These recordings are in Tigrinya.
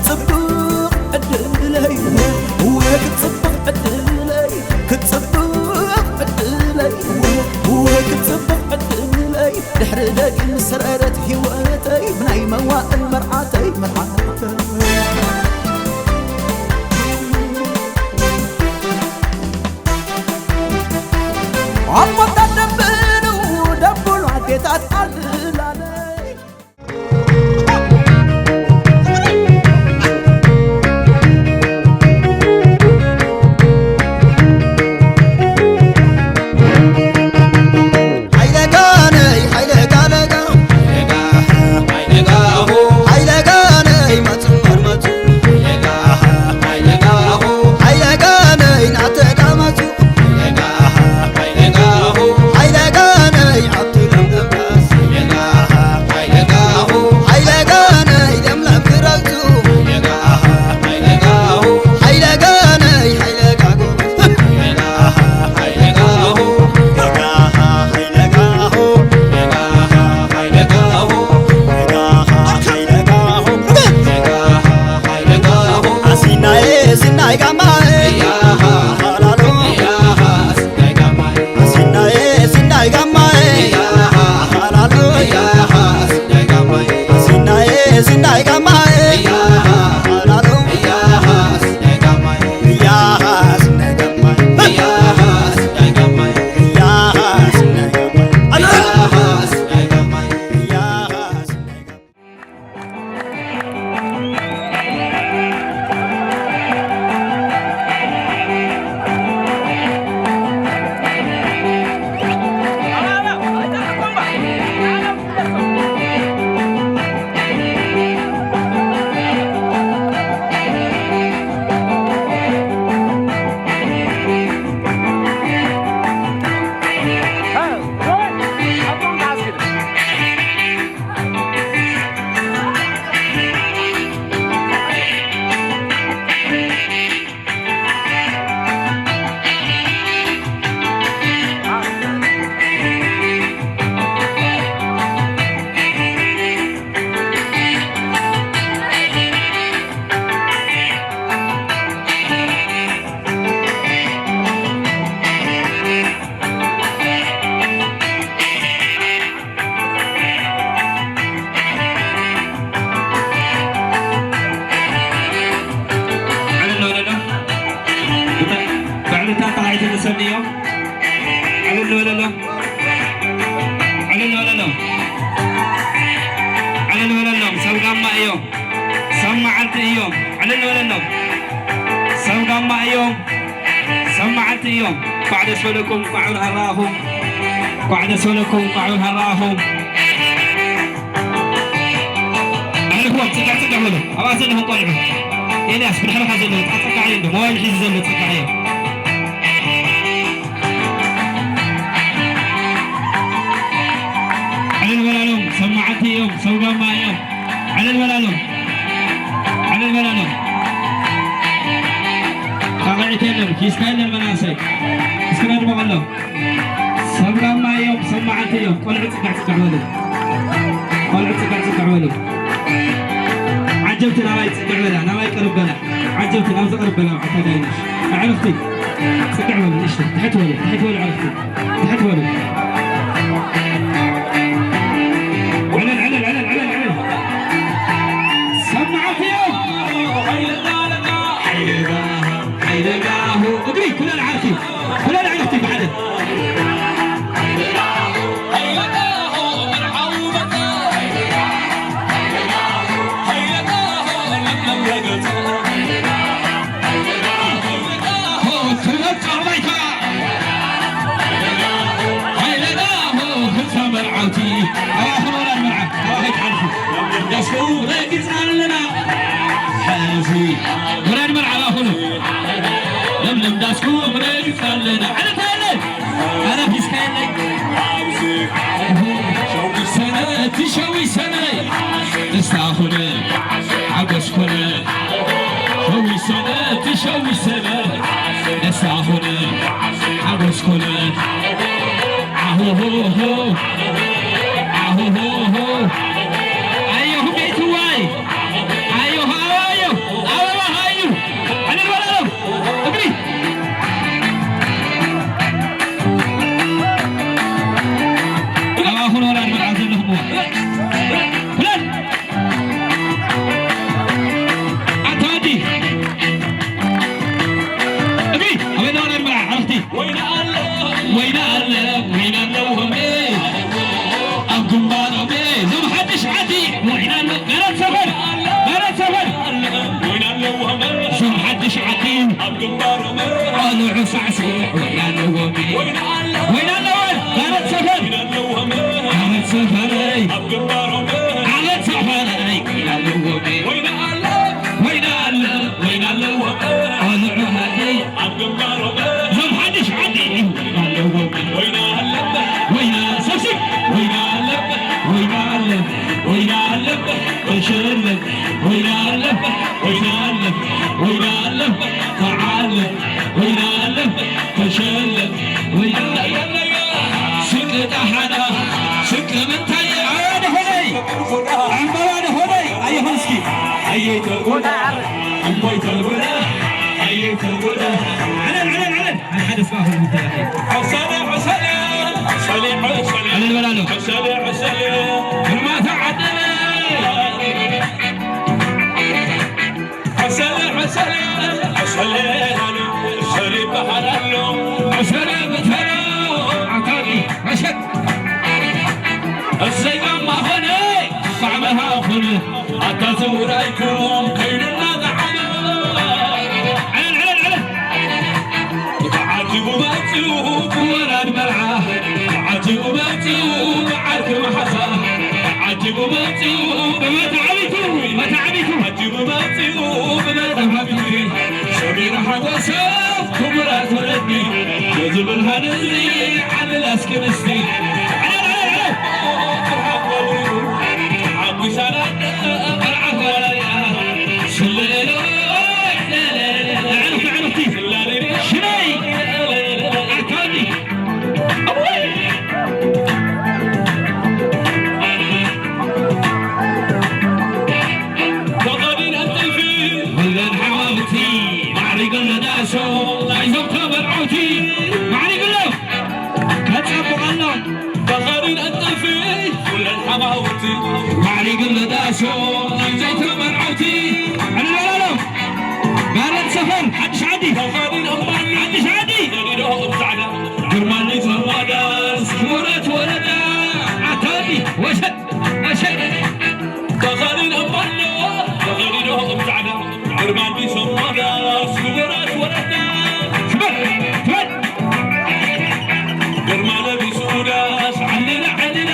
ጽቡቕ ዕድለይ፣ ወ፣ ክትጽብቕ ዕድለይ፣ ክትጽብቕ ዕድለይ፣ ወ፣ ወ፣ ክትጽብቕ ዕድለይ፣ ድሕሪ ደጊም ሰረረት ህይወተይ፣ ብናይ መዋእል መርዓተይ፣ መርዓተይ። ኣቦታት ደብሉ፣ ደብሉ ኣዴታት ኣልላለይ። ዕልል ንበለሎም። ብዕልልታ ተኻዒቱ ንሰኒ እዮም። ዕልል ንበለሎም። ዕልል ንበለሎም። ዕልል ንበለሎም። ሰብ ጋማ እዮም። ሰብ መዓልቲ እዮም። ዕልል ንበለሎም። ሰብ ጋማ እዮም። ሰብ መዓልቲ እዮም። እንኳዕ ደስ በለኩም፣ እንኳዕ ብርሃን ረኣኹም። እንኳዕ ደስ በለኩም፣ እንኳዕ ብርሃን ረኣኹም። ኣዕርፍዎም፣ ጽጋዕ ጽጋዕ በሉ። ኣብኣ ዘለኹም ቆልዑ። ኤልያስ፣ ብድሕርኻ ዘለዉ፣ ጸጋዕ እዩ እንዶ፣ ሞባይል ሒዙ ዘሎ ጸጋዕ እዩ። ዕልል በላሎም፣ ሰብ መዓልቲ እዮም፣ ሰብ ጋማ እዮም። ዕልል በላሎም፣ ዕልል በላሎም። ጣቕዒት የለን፣ ኪስካ የለን መናእሰይ። እስኪ ነድምቐሎም። ሰብ ጋማ እዮም፣ ሰብ መዓልቲ እዮም። ቆልዑ ጽጋዕ ጽጋዕ በሉ። ቆልዑ ጽጋዕ ጽጋዕ በሉ። ዓጀብቲ ናባይ ጽግዕ በላ፣ ናባይ ቅርብ በላ። ዓጀብቲ ናብ ዝቕርብ በላ፣ ዓታ ጋይነሽ። ኣዕርኽቲ ጽግዕ በሉ፣ ንእሽተይ ትሕት በሉ፣ ትሕት በሉ ኣዕርኽቲ። ትሕት በሉ። ዕልል፣ ዕልል፣ ዕልል፣ ዕልል፣ ዕልል። ሰማዕቲ እዮም። ሓይለ ጋሁ፣ እግሪ፣ ኩለን ዓርኪ፣ ኩለን ዓርኪ ብሓደ። ሓይለ ጋሁ፣ ክልተ መርዓውቲ፣ ኣባኹም ወላድ መርዓ፣ ኣባኺ ትሓልፉ። ደስኩ ረጊጽና ኣለና። ሕዚ ወላድ መርዓ ኣባኹም። ለምለም ዳስኩም ረጊጽና ኣለና። ዕለታ የለ። ኣረ ፊስካ የለይ። ሸዊት ሰነ፣ እቲ ሸዊት ሰነ። ደስታ ኾነ፣ ሓጎስ ኮነ። ሸዊት ሰነ፣ እቲ ሸዊት ሰነ። ደስታ ኾነ፣ ሓጎስ ኮነ። ኣሆሆሆ፣ ኣሆሆሆ። ኣዮኹም ቤትዋይ። ኣዮኹ፣ ኣዮኹ። ሳዕስዕ ወይና ኣለዎም። ወይና ኣለዎም። ዓመት ሰፈር። ዓመት ሰፈረይ። ዓመት ሰፈረይ። ወይና ኣለዎም። ወይና ኣለ-፣ ወይና ኣለዎም። ቆልዑ ሃገይ። እዞም ሓድሽ ዓዲ። ወይና ኣለዎም። ወይና ሰብሲብ። ወይና ኣለዎም። ወይና ኣለዎም። ወይና ኣለዎም። ተሸለም። ወይና ኣለዎም። ወይና ኣለዎም። ወይና ኣለዎም። ተዓለም። ወይና ኣለዎም። ተሸለም። ወይና ኣለዎም። ስንቂ ጣሓና። ስንቂ ምንታይ? ኣረ ደሆነይ። ዕምበባ ደሆነይ። ኣየኹን እስኪ። ኣየይ ተጎዳ። እምቦይ ተጎዳ። ኣየይ ተጎዳ። ዕለል፣ ዕለል፣ ዕለል። ናይ ሓደ ስማ ኹሉ ምተላኸ። ዕሰለ፣ ዕሰለ፣ ዕሰለ፣ ዕሰለ። ዕለል በል ኣሎ። ዕሰለ፣ ዕሰለ። ግርማ ተዓደለ። ዕሰለ፣ ዕሰለ፣ ዕሰለ፣ ዕሰለ ይበሃል ኣሎ። ዕሰለ ብተሎ ዓካሊ ዕሸል። እሰይ ጋማ ኾነ፣ ጣዕመኻ ኾነ። ኣታ ትውራይኩም ከይድና ዝዓለ። ዕለል፣ ዕለል፣ ዕለል። ተዓጂቡ መጺኡ ወላድ መርዓ። ተዓጂቡ መጺኡ ዓርኪ መሓዛ። ተዓጂቡ መጺኡ ብመተዓቢቱ፣ መተዓቢቱ። ተዓጂቡ መጺኡ ብመተዓቢቱ። ሰሚራ ሓጎሰ ክቡራት ወለዲ። ብዝብል ሃነዚ ዓለል ኣስክንስቲ። ዕለል፣ ዕለል፣ ዕለል። ማዕሪጉ ኣሎ ዳሶ ናይዘይ ተመርዓውቲ። ዕልል በላሎም። ጋረት ሰፈር፣ ሓድሽ ዓዲ። ሓድሽ ዓዲ። ግርማኒ ዘማዳስ፣ ክቡረት ወረዳ። ኣታኒ፣ ወሸጥ፣ ወሸጥ። ተኸዲኖም ኣለዎ፣ ተኸዲኖም ጻዕዳ። ግርማ ኣዲስ ኣበባ፣ ስውራት ወረዳ። ስበር፣ ስበር። ግርማ ለቢሱ ዳስ፣ ዓለና፣ ዓለና።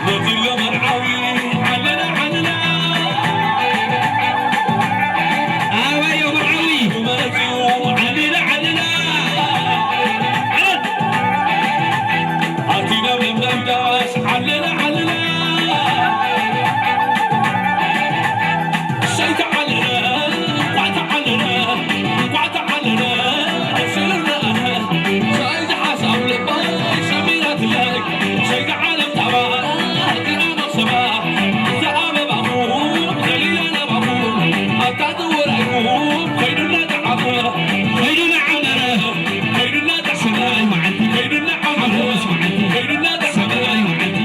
መፂሎ መርዓዊ፣ ዓለና፣ ዓለና። ኣበዮ መርዓዊ። መፂኡ፣ ዓለና፣ ዓለና። ኣቲና መምዳስ፣ ዓለና፣ ዓለና። እሰይ ተዓለለ፣ እንኳዕ ተዓለለ፣ እንኳዕ ተዓለለ፣ ደስ ኢሉና። እሰይ ዝሓሳብ ልበይ ሰሚራትለይ፣ እሰይ ዝዓለም ታባ፣ ዲና መኽሰባ፣ እዛ ኣበባኹም፣ ዘሊላ ናባኹም፣ ኣታ ትውራይኩም፣ ከይዱና ተዓመረ፣ ከይዱና ዓመረ፣ ከይዱና ተዓመረ፣ ሰማይ መዓልቲ፣ ከይዱና ዓመረ፣ ሓጎስ መዓልቲ፣ ከይዱና ተዓመረ፣ ሰማይ መዓልቲ።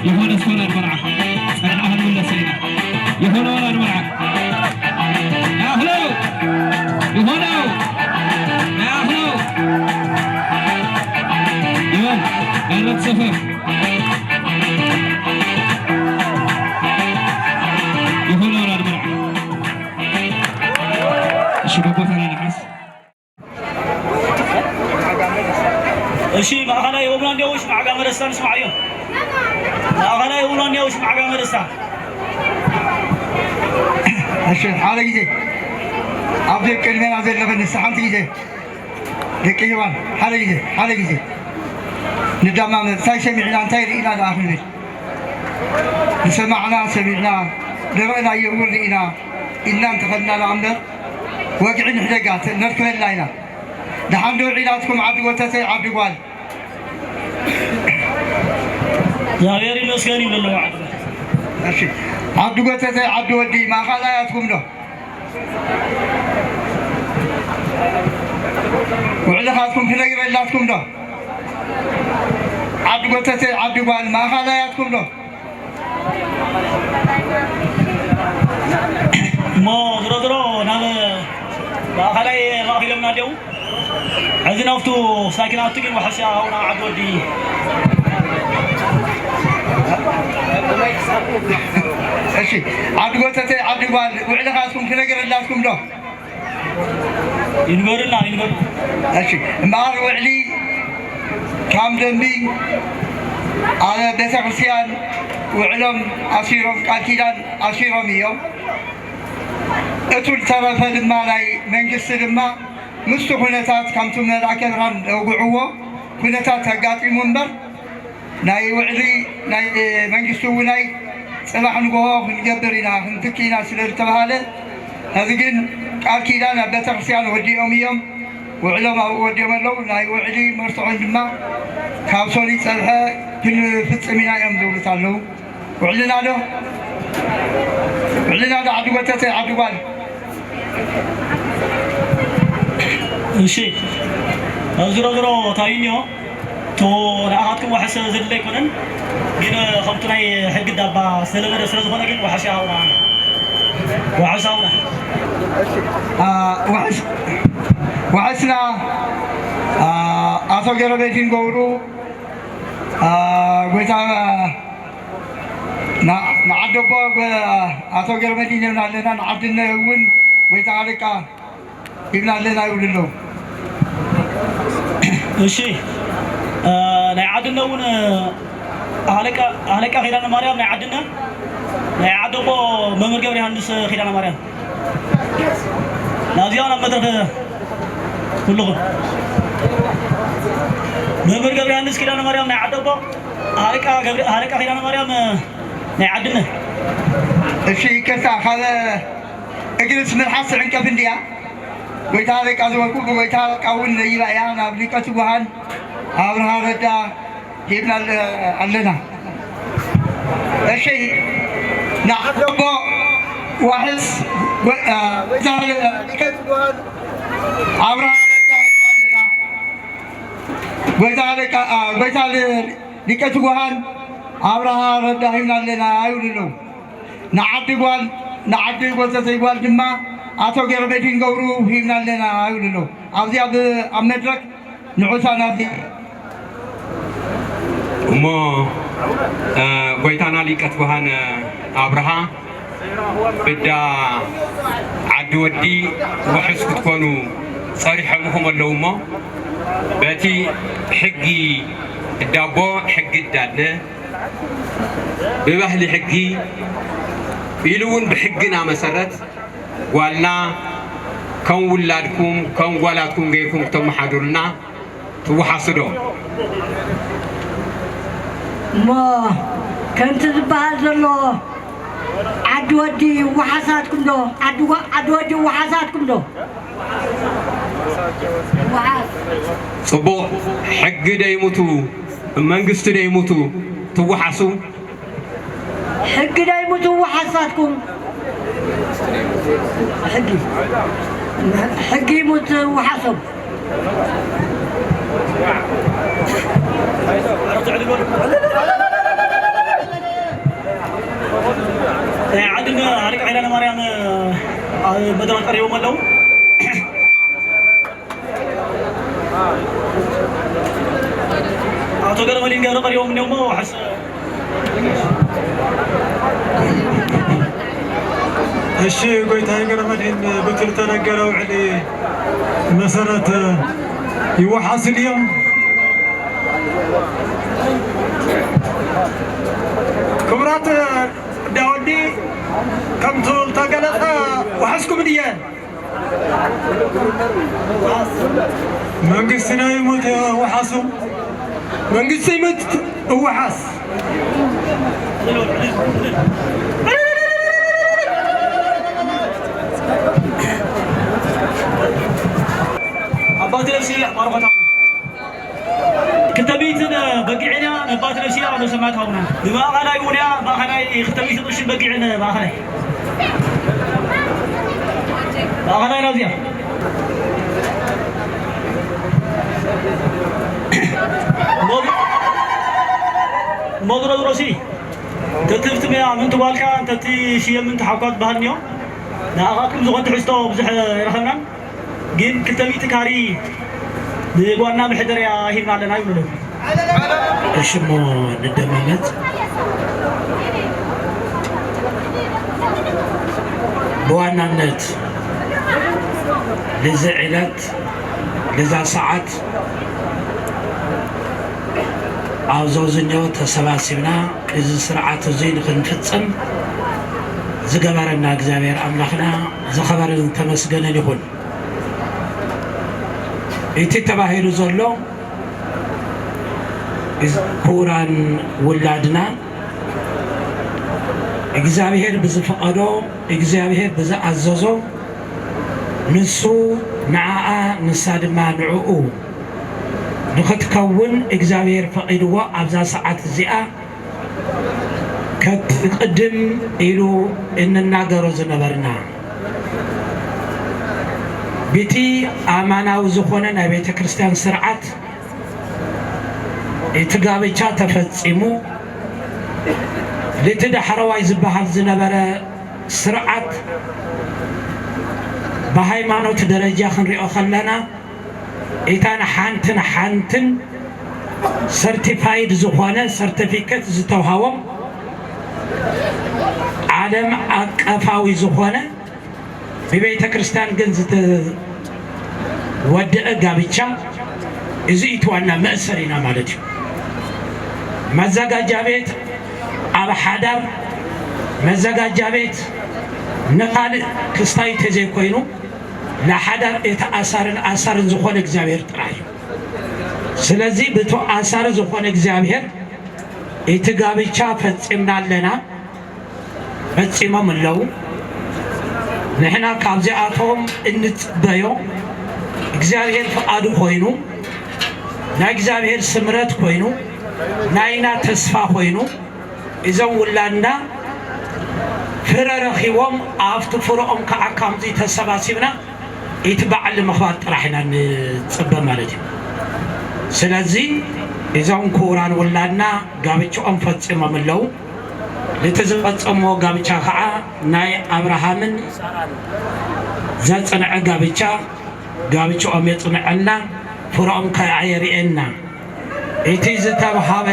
የሆነ እስኮ ወላድ መርዓ ጸንዓ ክንምለስ ኢና። የሆነ ወላድ መርዓ ናህሎ፣ የሆነ ናህሎ፣ ይበል፣ ጋረት ሰፈር። የሆነ ወላድ መርዓ። እሺ፣ በቦታና ንሓዝ። እሺ፣ ማእኸላይ የብሉና እንዲያው፣ እሺ፣ ማዕጋ መረሳ ንስማዕ እዮም። ማእኸላይ የብሉና እንዲያው፣ እሺ፣ ማዕጋ መረሳ። እሺ፣ ሓደ ግዜ ኣብ ደቂ ቅድሜና ዘለፈ ንስ ሓንቲ ግዜ ደቂ ሄዋን፣ ሓደ ግዜ፣ ሓደ ግዜ ንዳማመ፣ እንታይ ሰሚዕና፣ እንታይ ርኢና ደኣ ክንብል? ዝሰማዕና ሰሚዕና፣ ዝረኣናዮ እውን ርኢና ኢልና እንተኸድና ደኣ እምበር፣ ወግዒ ንሕደጋ ተ-፣ ነርክበላ ኢና። ደሓን ዶ ውዒላትኩም ዓዲ ጎተተይ፣ ዓዲ ጓል? እግዚኣብሔር ይመስገን ይብሉ ኣለዉ። እሺ፣ ዓዲ ጎተተይ፣ ዓዲ ወዲ፣ ማእኸላያትኩም ዶ? ውዕልኻትኩም ክነግረላትኩም ዶ? ዓዲ ጎተተይ፣ ዓዲ ጓል፣ ማእኸላያትኩም ዶ? እሞ ድሮ ድሮ ናብ ማእኸላይ ማእኺሎምና ኣለዉ። ሕዚ ናብቱ ሳይክል ኣቱ ግን ወሓሻ ሃውና ዓዲ ወዲ። እሺ፣ ዓዲ ጎተተ፣ ዓዲ ጓል፣ ውዕሊ ካትኩም ክነገረላትኩም ዶ? ይንገሩና፣ ይንገሩ። እሺ፣ እምበኣር ውዕሊ ካብ ደንቢ ኣብ ቤተክርስትያን ውዕሎም ኣሲሮም፣ ቃል ኪዳን ኣሲሮም እዮም። እቱ ዝተረፈ ድማ ናይ መንግስቲ ድማ ምስቲ ኩነታት ከምቲ መልኣከ ብርሃን ዘውግዕዎ ኩነታት ኣጋጢሙ እምበር ናይ ውዕሊ ናይ መንግስቲ እውናይ ጽባሕ ንግሆ ክንገብር ኢና፣ ክንትኪ ኢና ስለ ዝተባሃለ፣ ሕዚ ግን ቃል ኪዳን ኣብ ቤተክርስትያን ወዲኦም እዮም። ውዕሎም ኣብኡ ወዲኦም ኣለዉ። ናይ ውዕሊ መርትዖን ድማ ካብ ሶኒ ጸብሐ ክንፍጽም ኢና እዮም ዝብሉት ኣለዉ። ውዕልና ዶ? ውዕልና ዶ ዓዲ ጎተተ፣ ዓዲ ጓል? እሺ፣ ዝሮ ዝሮ ታዩኒዮ፣ ቶ ንኣኻትኩም ዋሕስ ዘድለ ኣይኮነን፣ ግን ከምቲ ናይ ሕጊ ዳባ ዝተለመደ ስለ ዝኾነ ግን ዋሕስ ይሃውና። ዋሕስ ሃውና። አ፣ ዋሕስ-፣ ዋሕስና፣ አ፣ ኣቶ ገረመድህን ገብሩ፣ አ፣ ጎይታ፣ ና-፣ ንዓደቦ ጎ-፣ ኣቶ ገረመድህን ይብና ኣለና፣ ንዓድነ እውን ጎይታ ኣለቃ ይብና ኣለና ይብሉ ኣለዉ። እሺ፣ እ፣ ናይ ዓድነ እውን፣ እ፣ ኣለቃ፣ ኣለቃ ኪዳነ ማርያም ናይ ዓድነ፣ ናይ ዓደቦ መምህር ገብረ ዮሃንስ ኪዳነ ማርያም። ናብዚኣ ናብ መድረኽ ኩልኹም። መምህር ገብረ ዮሃንስ ኪዳነ ማርያም ናይ ዓደቦ፣ ኣለቃ ገብረ፣ ኣለቃ ኪዳነ ማርያም፣ እ፣ ናይ ዓድነ። እሺ፣ ይቅርታ፣ ካብ እግርስ መልሓስ ትዕንቀፍ እንድያ? ጎይታ ኣለቃ ዝበልኩ፣ ብጎይታ ኣለቃ እውን ነይባ እያ፣ ናብ ሊቀ ትጉሃን ኣብርሃ ረዳ ሂብና ኣለ-፣ ኣለና። እሺ፣ ንዓደቦ ዋሕስ ጎ-፣ አ፣ ጎይታ ሊቀ ትጉሃን ኣብርሃ ረዳ ሂብና ኣለና። ጎይታ ኣለቃ፣ አ፣ ጎይታ ል-፣ ሊቀ ትጉሃን ኣብርሃ ረዳ ሂብና ኣለና ይብሉ ኣለዉ። ንዓዲ ጓል፣ ንዓዲ ጎተተይ ጓል ድማ ኣቶ ገረመድህን ገብሩ ሂብና ኣለና ይብሉ ኣለዉ። ኣብዚ ኣብ፣ ኣብ መድረክ ንዑሳን ኣብዚ እሞ፣ እ፣ ጎይታና ሊቀ ትጉሃን ኣብርሃ ብዳ ዓዲ ወዲ ውሑስ ክትኮኑ ጸሪሖምኹም ኣለዉ እሞ፣ በቲ ሕጊ እዳቦ፣ ሕጊ እዳድነ፣ ብባህሊ ሕጊ ኢሉ እውን ብሕግና መሰረት ጓልና ከም ውላድኩም፣ ከም ጓላትኩም ገይርኩም ክተመሓድሩልና ትወሓሱ ዶ? እሞ ከምቲ ዝበሃል ዘሎ ዓዲ ወዲ ይወሓሳትኩም ዶ? ዓዲ ወ-፣ ዓዲ ወዲ ይወሓሳትኩም ዶ? ይወሓስ። ጽቡቕ። ሕጊ ደይሙቱ፣ መንግስቲ ደይሙቱ ትወሓሱ? ሕጊ ደይሙቱ ይወሓሳትኩም። ሕጊ፣ ሕጊ ይሙት ይወሓሶም። ናይ ዓድና ኣረቂ ኃይለ ማርያም ኣብ መድረኽ ቀሪቦም ኣለዉ። ኣቶ ገረመድህን ገብረ ቀሪቦም እኒኦሞ፣ ዋሕስ። እሺ፣ ጎይታይ ገረመድህን፣ ብቲ ዝተነገረ ውዕሊ መሰረት ይወሓሱ ድዮም? ክቡራት ዳወዲ፣ ከምቱ ዝተገለጸ ዋሕስኩም ድየን? መንግስትና ይሙት ይወሓሱ፣ መንግስቲ ይሙት ይወሓስ። ኣባት ነፍሲ ባርኾታ። ክልተ ሚእትን በጊዕን እያ፣ ነባት ነፍሲ እያ፣ ኣብ ሰማያት ሃቡና። ብማእኸላይ እውን እያ፣ ማእኸላይ ክልተ ሚእትን ቅርሽን በጊዕን ማእኸላይ። ማእኸላይ ናብዚኣ። ሞግ-፣ ሞግሮ ዝሮሲ፣ ተትፍትምያ ምንቱ ባልካ፣ እንተቲ ሽየም ምንቱ ሓኳት ባህል እኒኦ። ንኣኻትኩም ዝኾን ትሕዝቶ ብዙሕ ኣይረኸብናን። ግን ክልተ ሚእቲ ካሪ ንዋና ምሕደርያ ሂብና ኣለና ይብሉ። እሺ እሞ ንደማመጥ። ብዋናነት ለዚ ዕለት ለዛ ሰዓት ኣብ ዞዝኛው ተሰባሲብና እዚ ስርዓት እዚ ንክንፍጽም ዝገበረና እግዚኣብሔር ኣምላኽና ዝኸበረን ዝተመስገነን ይኹን። እቲ ተባሂሉ ዘሎ ክቡራን ውላድና እግዚኣብሔር ብዝፈቐዶ እግዚኣብሔር ብዝኣዘዞ ንሱ ንዓኣ ንሳ ድማ ንዕኡ ንኽትከውን እግዚኣብሔር ፈቒድዎ ኣብዛ ሰዓት እዚኣ ከትቅድም ኢሉ እንናገሮ ዝነበርና ብቲ ኣማናዊ ዝኾነ ናይ ቤተ ክርስቲያን ስርዓት እቲ ጋብቻ ተፈጺሙ። እቲ ዳሕረዋይ ዝበሃል ዝነበረ ስርዓት ብሃይማኖት ደረጃ ክንሪኦ ከለና እታ ንሓንትን ሓንትን ሰርቲፋይድ ዝኾነ ሰርቲፊኬት ዝተውሃቦም ዓለም ኣቀፋዊ ዝኾነ ብቤተ ክርስቲያን ግን ዝተወደአ ጋብቻ እዚ እቲ ዋና መእሰሪና ማለት እዩ። መዘጋጃ ቤት ኣብ ሓዳር መዘጋጃ ቤት ንኻልእ ክስታይ ተዘይኮይኑ ንሓዳር እቲ ኣሳርን ኣሳርን ዝኾነ እግዚኣብሔር ጥራሕ እዩ። ስለዚ ብቲ ኣሳሪ ዝኾነ እግዚኣብሔር እቲ ጋብቻ ፈጺምና ኣለና። ፈጺሞም ኣለዉ። ንሕና ካብዚኣቶም እንጽበዮ እግዚኣብሔር ፍቓዱ ኮይኑ ናይ እግዚኣብሔር ስምረት ኮይኑ ናይና ተስፋ ኮይኑ እዞም ውላድና ፍረ ረኺቦም ኣብቲ ፍረኦም ከዓ ከምዚ ተሰባሲብና እቲ በዓል ንምኽባር ጥራሕ ኢና ንጽበ ማለት እዩ። ስለዚ እዞም ክቡራን ውላድና ጋብችኦም ፈጺሞም ኣለዉ። ነቲ ዝፈጸምዎ ጋብቻ ኸዓ ናይ ኣብርሃምን ዘጽንዐ ጋብቻ ጋብችኦም የጽንዐልና፣ ፍረኦም ከኣ የርእየና። እቲ ዝተብሃበ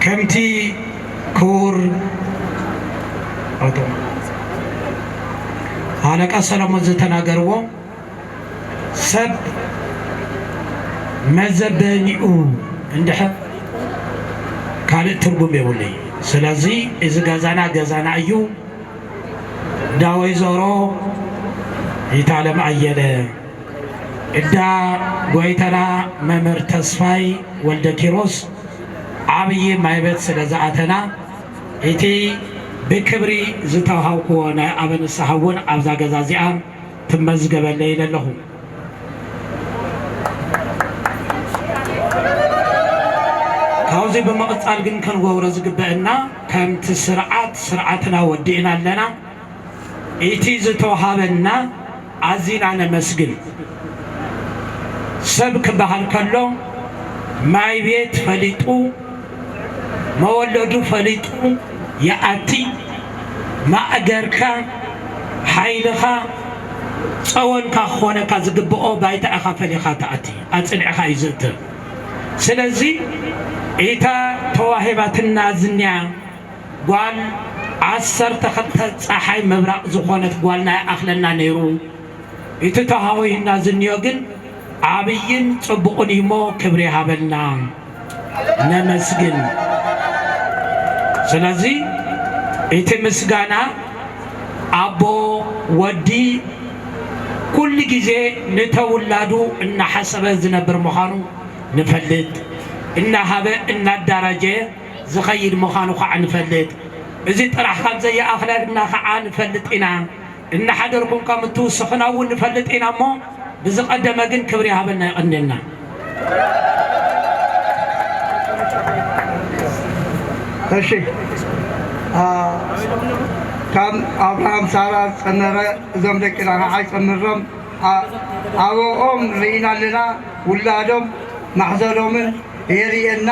ከምቲ ክቡር ኣቶ ሃለቃ ሰለሞን ዝተናገርዎ ሰብ መዘበኒኡ እንድሕር ካልእ ትርጉም የብሉይ። ስለዚ እዚ ገዛና ገዛና እዩ። እንዳ ወይዘሮ ይታለም ኣየለ፣ እንዳ ጎይታና መምህር ተስፋይ ወልደ ኪሮስ ዓብዪ ማይበት ስለ ዝኣተና እቲ ብክብሪ ዝተዋሃብክዎ ናይ ኣበ ንስሓ እውን ኣብዛ ገዛ እዚኣ ትመዝገበለይ ኢለ ኣለኹ። ካብዚ ብምቕጻል ግን ክንገብሮ ዝግበአና ከምቲ ስርዓት ስርዓትና ወዲእና ኣለና። እቲ ዝተዋሃበና ኣዚና ነመስግን። ሰብ ክበሃል ከሎ ማይ ቤት ፈሊጡ መወለዱ ፈሊጡ ይኣቲ። ማእገርካ ሓይልኻ ጸወንካ ክኾነካ ዝግብኦ ባይታ ኢኻ ፈሊኻ ትኣቲ። ኣጽኒዕኻ እዩ ዝእተ። ስለዚ እታ ተዋሂባትና ዝንያ ጓል ዓሰርተ ክልተ ጸሓይ ምብራቕ ዝኾነት ጓልና ይኣኽለና ነይሩ። እቲ ተሃዊህና ዝንዮ ግን ዓብይን ጽቡቕን እዩ እሞ ክብሪ ይሃበልና። ነመስግን። ስለዚ እቲ ምስጋና ኣቦ ወዲ ኩሉ ግዜ ንተውላዱ እናሓሰበ ዝነብር ምዃኑ ንፈልጥ፣ እናሃበ እናዳራጀ ዝኸይድ ምዃኑ ከዓ ንፈልጥ። እዚ ጥራሕ ካብ ዘየኣኽለልና ከዓ ንፈልጥ ኢና። እናሓደርኩም ከም እትውስኽና እውን ንፈልጥ ኢና እሞ ብዝቐደመ ግን ክብሪ ይሃበልና የቐንየልና። እሺ፣ አ፣ ካብ ኣብርሃም ሳራ ዝጸነረ እዞም ደቂና ከዓ ይጸንሮም። አ፣ ኣበኦም ርኢና ኣለና፣ ውላዶም ማሕዘኖምን የርእየና።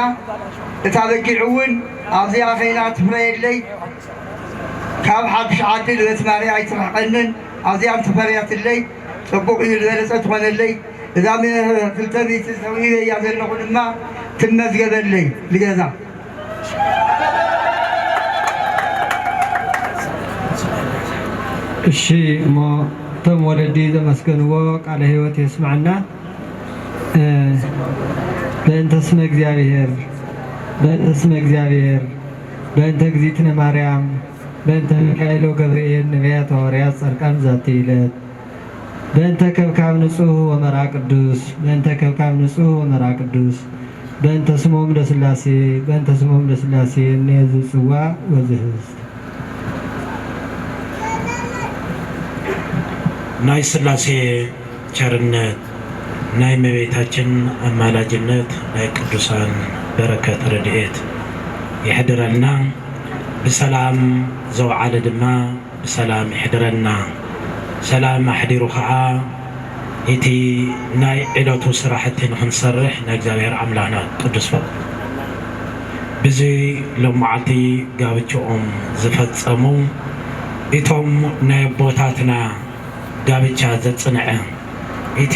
እታ በጊዕ እውን ኣብዚኣ ኸይና ትፍረየለይ፣ ካብ ሓድሽ ዓዲ ልበት ማርያ ኣይትርሕቐንን። ኣዚኣም ተፈርያትለይ፣ ጽቡቕ እዩ ዝበለጸ ትኾነለይ። እዛ ሚ-፣ ክልተ ሚእቲ ሰብዒበያ ዘለኹ ድማ ትመዝገበለይ ንገዛ። እሺ፣ እሞ እቶም ወለዲ ዘመስገንዎ ቃለ ህይወት የስምዐና። እ፣ በእንተ ስመ እግዚኣብሔር፣ በእንተ ስመ እግዚኣብሔር፣ በእንተ እግዚእትነ ማርያም፣ በእንተ ሚካኤል ወገብርኤል ነቢያት፣ ሃዋርያት፣ ጻድቃን ዛቲ ዕለት፣ በእንተ ከብካብ ንጹሕ ወመርዓ ቅዱስ፣ በእንተ ከብካብ ንጹሕ ወመርዓ ቅዱስ፣ በእንተ ስሞም ለስላሴ፣ በእንተ ስሞም ለስላሴ እኔ ዝጽዋ ወዝህስት። ናይ ስላሴ ቸርነት፣ ናይ እመቤታችን ኣማላጅነት፣ ናይ ቅዱሳን በረከት ረድኤት ይሕድረልና። ብሰላም ዘውዓለ ድማ ብሰላም ይሕድረና። ሰላም ኣሕዲሩ ኸዓ እቲ ናይ ዕለቱ ስራሕቲ ንኽንሰርሕ ናይ እግዚኣብሔር ኣምላኽና ቅዱስ ፈቃድ። ብዚ ሎማዓልቲ ጋብቻኦም ዝፈጸሙ እቶም ናይ ኣቦታትና ጋብቻ ዘጽንዐ፣ እቲ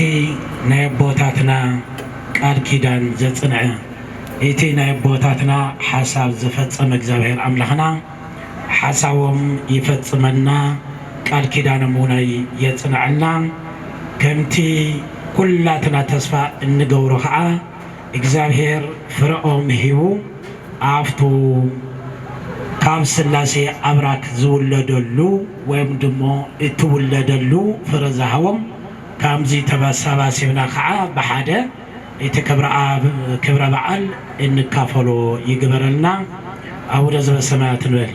ናይ ኣቦታትና ቃል ኪዳን ዘጽንዐ፣ እቲ ናይ ኣቦታትና ሓሳብ ዝፈጸመ እግዚኣብሔር ኣምላኽና ሓሳቦም ይፈጽመልና፣ ቃል ኪዳኖም እውን የጽንዐልና። ከምቲ ኩላትና ተስፋ እንገብሮ ኸዓ እግዚኣብሔር ፍረኦም ሂቡ ኣብቱ ካብ ስላሴ ኣብራክ ዝውለደሉ ወይም ድሞ እትውለደሉ ፍረ ዝሃቦም፣ ከምዚ ተሰባሲብና ኸዓ ብሓደ እቲ ክብረ ኣብ-፣ ክብረ በዓል እንካፈሎ ይግበረልና። ኣቡነ ዘበሰማያት ንበል።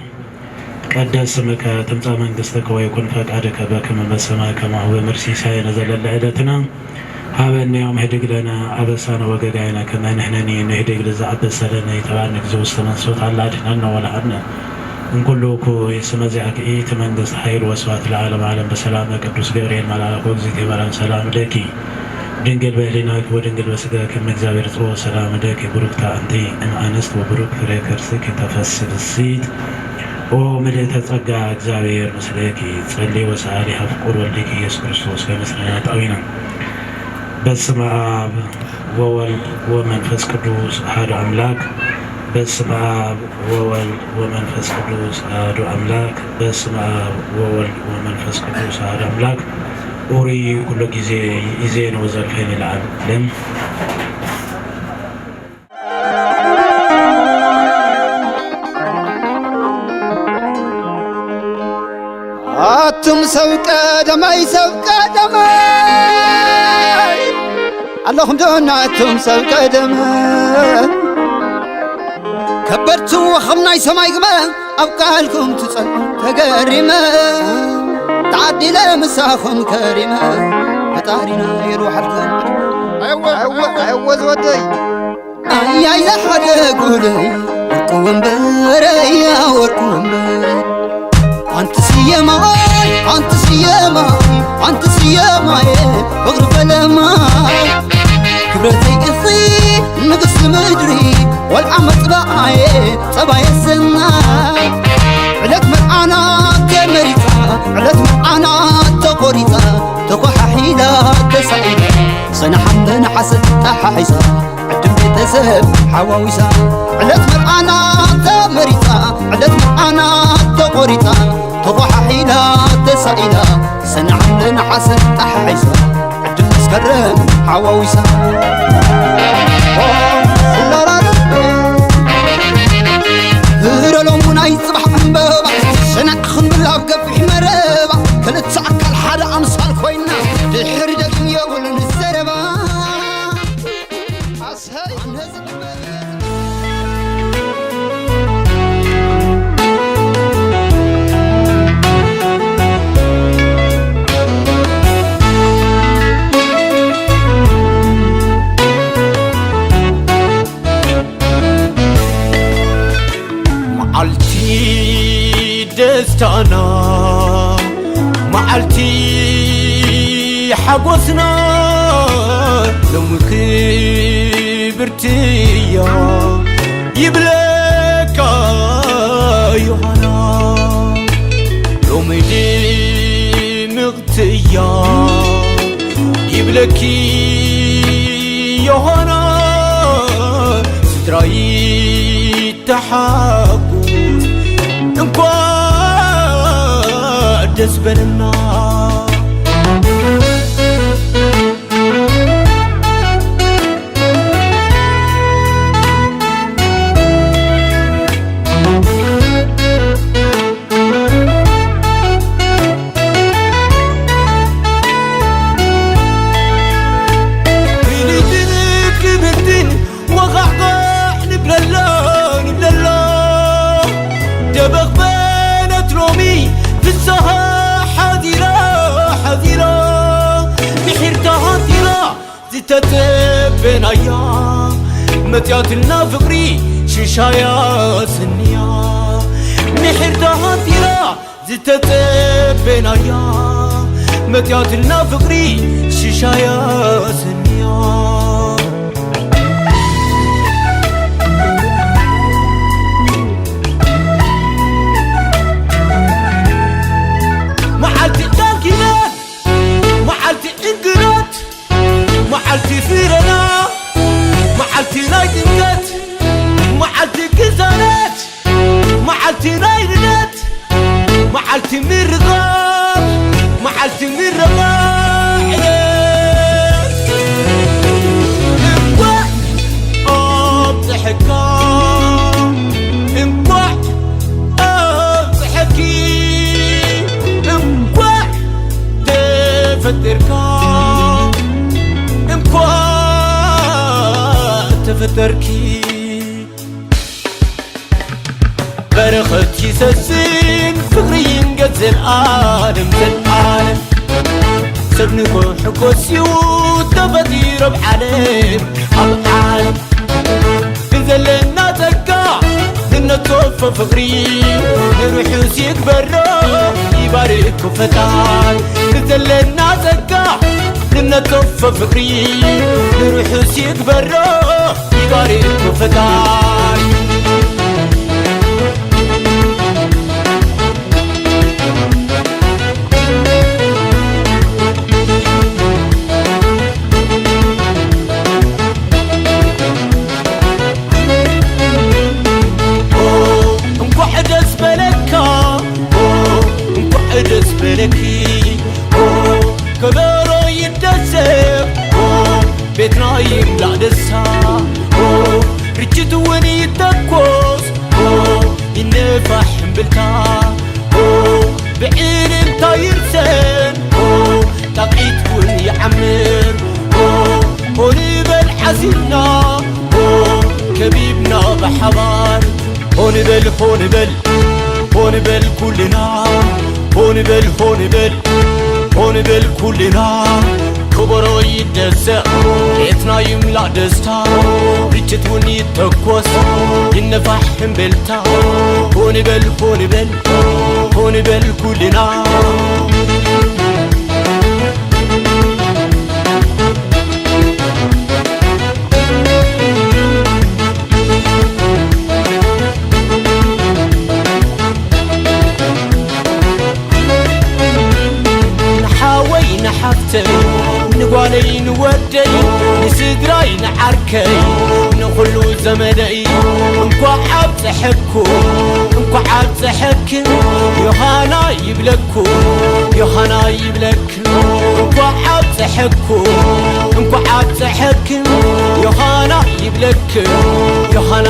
ይትቀደስ ስምከ ትምጻእ መንግስትከ ወይኩን ፈቃድከ በከመ በሰማይ ከማሁ በምድር። ሲሳየነ ዘለለ ዕለትነ ሀበነ ዮም ህድግ ለነ አበሳነ ወጌጋየነ ከመ ንሕነኒ ንህድግ ለዘአበሰ ለነ። ኢተባን እግዚኦ ውስተ መንሱት አላ አድኅነነ ወለአሐነ እምኩሉ እኩይ። እስመ ዚአኪ ይእቲ መንግስት ኃይል ወስብሐት ለዓለመ ዓለም። በሰላመ ቅዱስ ገብርኤል መልአክ ወእግዝእትየ ማርያም ሰላም ለኪ ድንግል በህሊናኪ ወድንግል በስጋኪ እም እግዚአብሔር ጽኦ ሰላም ለኪ ብሩክት አንቲ እም አንስት ወብሩክ ፍሬ ከርስኪ ተፈሥሒ ፍሥሕት ኦ ምልእተ ጸጋ እግዚአብሔር ምስሌኪ ጸሊ ወሰአሊ ሀብ ፍቁር ወልድኪ ኢየሱስ ክርስቶስ ከመ ምስሌነ ጣዊነ። በስመ አብ ወወልድ ወመንፈስ ቅዱስ አሐዱ አምላክ። በስመ አብ ወወልድ ወመንፈስ ቅዱስ አሐዱ አምላክ። በስመ አብ ወወልድ ወመንፈስ ቅዱስ አሐዱ አምላክ። ኡሪ ኩሎ ጊዜ ይእዜን ወዘልፈኒ ለዓለም። ኣቱም ሰብ ቀደማይ፣ ሰብ ቀደማይ፣ ኣለኹም ዶ ናቱም ሰብ ቀደማይ? ከበድቲ ወኸም ናይ ሰማይ ግመ ኣብ ቃልኩም ትጸንዑ ተገሪመ፣ ተዓዲለ ምሳኹም ከሪመ፣ ፈጣሪና የልዋሓልካ። ኣይወ፣ ኣይወ፣ ኣይወ ዝወደይ። ኣያይ ዝሓደጉለይ ወርቂ ወንበረያ ወርቂ ወንበር። ኣንቲ ስየማይ፣ ኣንቲ ስየማይ፣ ኣንቲ ስየማይ፣ ፍቕሪ ፈለማይ። ክብረተይ ኢኺ ንግስቲ ምድሪ፣ ቆልዓ መጽባዓየ፣ ጸባየ ሰናይ። ዕለት መርዓና ተመሪጻ፣ ዕለት መርዓና ተቖሪጻ፣ ተኾሓሒላ ተሳኢላ፣ ሰነ ሓምለ ነሓሰ ተሓሒሳ። ዕድም ቤተሰብ ሓዋዊሳ ዕለት መርዓና ተመሪጻ፣ ዕለት መርዓና ተቖሪጻ፣ ተኾሓሒላ ተሳኢላ፣ ሰነ ሓምለ ነሓሰ ተሓሒሳ፣ ዕድም መስከረም ሓዋዊሳ። ህረሎም ናይ ጽባሕ ዕምበባ፣ ሰነ ክንብል ኣብ ገፊሕ መረባ፣ ክልተ ኣካል ሓደ ኣምሳል ኮይና፣ ድሕሪ ደጊም የብሉን ዘረባ። መዓልቲ ደስታና፣ መዓልቲ ሓጎስና፣ ሎሚ ክብርቲ እያ ይብለካ ዮሃና። ሎሚ እያ ይብለኪ ዮሃና፣ ስድራይ ተሓጉስ፣ እንኳዕ ደስ በለና። ክብርትን ወቓዕቋዕ ንብለላ፣ ንብለላ። ደበኽ በለት ሎሚ ፍስሃ ሓዚራ፣ ሓዚራ። ምሒር ተሃንጢራ ዝተጸበናያ፣ መጺኣትና ፍቕሪ ሽሻያ ስንያ። ምሒር ተሃንጢራ ዝተጸበናያ፣ መጺኣትና ፍቕሪ ሽሻያ ስንያ። መዓልቲ ዳንኪናት፣ መዓልቲ እንግዶት፣ መዓልቲ ፍረና፣ መዓልቲ ናይ ጥምቀት፣ መዓልቲ ቅሳነት፣ መዓልቲ ናይ ልደት፣ መዓልቲ ምርቓት፣ መዓልቲ ምረቓ ዕለት። እንኳዕ ኣብፀሐካ፣ እንኳዕ ኣብፀሐኪ፣ እንኳዕ ተፈጠርካ፣ እንኳዕ ተፈጠርኪ። በረኸት ይሰስን ፍቕሪ ይንገስ ዘልኣለም ዘልኣለም። ሰብ ንኽሕጎስ እዩ ተፈጢሩ ኣብ ዓለም፣ ኣብ ዓለም። ብዘለና ጸጋ ንነቶፎ ፍቕሪ ንርሑስ ይግበሮ ይባርኮ ፈጣሪ። ብዘለና ጸጋ ንነቶፎ ፍቕሪ ንርሑስ ይግበሮ ይባርኮ ፈጣሪ። ኦ፣ እንኳዕ ደስ በለካ፣ ኦ፣ እንኳዕ ደስ በለኪ፣ ኦ፣ ከበሮ ይደሰት፣ ኦ፣ ቤትና ይምላእ ደስታ፣ ኦ፣ ርችት እውን ይተኮስ፣ ኦ፣ ይነፋሕ እምብልታ፣ ኦ፣ ብዕልልታ ይርሰን፣ ኦ፣ ጣቕዒት እውን ይዓምር፣ ኦ፣ ሆ ንበል ሓሲብና፣ ሆ ከቢብና ብሓባር። ሆ ንበል፣ ሆ ንበል፣ ሆ ንበል ኩልና፣ ሆ ንበል፣ ሆ ንበል፣ ሆ ንበል ኩልና። ከበሮ ይደሰቕ፣ ቤትና ይምላእ ደስታ፣ ርችት እውን ይተኮስ፣ ይነፋሕ እምብልታ። ሆ ንበል፣ ሆ ንበል፣ ሆ ንበል ኩልና። ንሓወይ ንሓፍተይ ንጓለይ ንወደይ ንስድራይ ንዓርከይ ንኹሉ ዘመደይ እንኳዕ ኣብፀሐኩም እንኳዕ ኣብፀሐክን ዮሃና ይብለኩም ዮሃና ይብለክን እንኳዕ ኣብፀሐኩም እንኳዕ ኣብፀሐክን ዮሃና ይብለክን ዮሃና